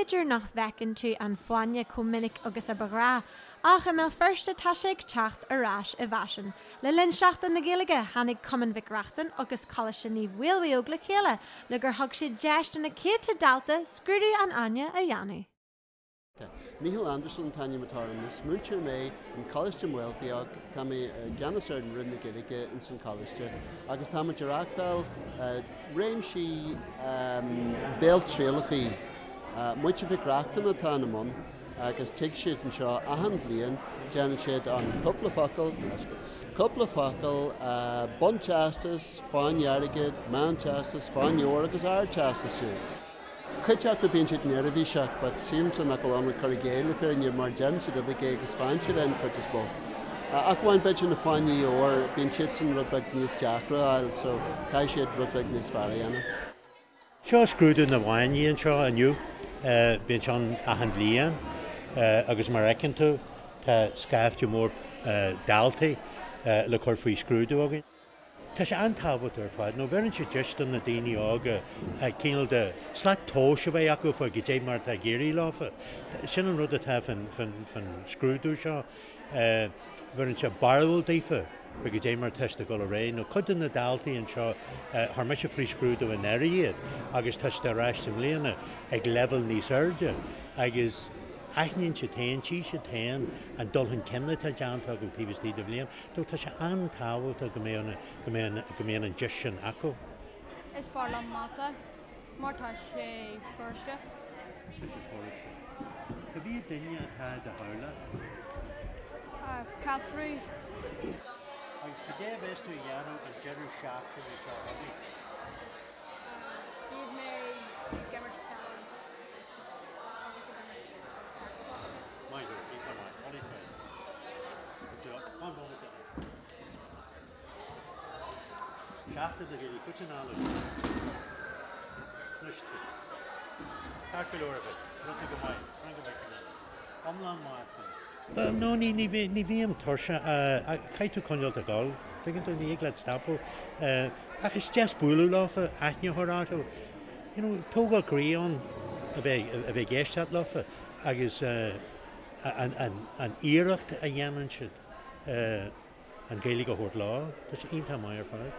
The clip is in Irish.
B'fhéidir nach bhfeiceann tú an fáinne chomh minic agus a ba ghnáth, ach i mBéal Feirste tá sé ag teacht ar ais i bhfaisean. Le linn Seachtain na Gaeilge, tháinig Cumann Mhic Reachtain agus Coláiste Naomh Mhaolmhaodhóg le chéile le gur thug siad deis do na céadta dalta scrúdú an fháinne a dhéanamh. Micheál Anderson an t-ainm atá orm. Is múinteoir mé in Coláiste Mhaolmhaodhóg. Tá mé i gceannas ar an Roinn na Gaeilge ins an Choláiste agus tá muid ag reáchtáil réimsí béaltrialachaí. Muintir Mhic Reachtain atá ina mbun agus tig siad anseo achan bhliain, déanann siad an cúpla focal, cúpla focal, bunteastas, fáinne airgid, meánteastas, fáinne óir agus ardteastas fiú. Cuid acu bíonn siad neirbhíseach but sílimse nach bhfuil ann cur i gcéill le fírinne mar déanann siad uilig é agus faigheann siad é an chuid is mó. Ach amháin b'fhéidir na fáinní óir, bíonn siadsan rud beag níos deacra a fháil so caithfidh siad rud beag níos fearr a dhéanamh. Seo scrúdú na bhfáinní anseo inniu. Bíonn sé ann achan bhliain agus mar a fheiceann tú tá scaifte mór daltaí le cur faoi scrúdú againn. Tá sé an-tábhachtach ar fad nó bheireann sé deis do na daoine óga cineál de slat tomhais a bheith acu fá goidé mar atá ag éirí leofa. Sin an rud atá fán scrúdú seo. Bheireann sé barúil daofa fá goidé mar atá siad ag dul ar aghaidh nó cuid de na daltaí anseo chuir mise faoi scrúdú anuraidh iad agus tá siad ar ais i mbliana ag leibhéal níos airde agus aithníonn siad féin, tchí siad féin an dul chun cinn atá déanta acu taobh istigh de bhliain. So tá sé an-tábhachtach go mbeadh go mbeadh go mbeadh an deis sin acu. Is fearr liom mata mar tá sé furasta. Tá sé furasta. Cá mhéad duine atá i do theaghlach? Ceathrar. Agus cad é a bheas tú a dhéanamh an deireadh seachtaine seo chugainn? Beidh mé ag imirt peile agus ag imirt Xbox. Maith thú, iontach maith. Ollie Fay. Bhuel, no, ní, ní, ní bhím tuirseach. Caithfidh tú coinneáil ag dul. Tuigeann tú, ní thig leat stopadh. Ach is deas bualadh leofa, aithne a chur orthu. You know, tógáil croí ann a bheith, a bheith ag éisteacht leofa agus an iarracht a dhéanann siad an Ghaeilge a thabhairt leo. Tá sé iontach maith ar fad.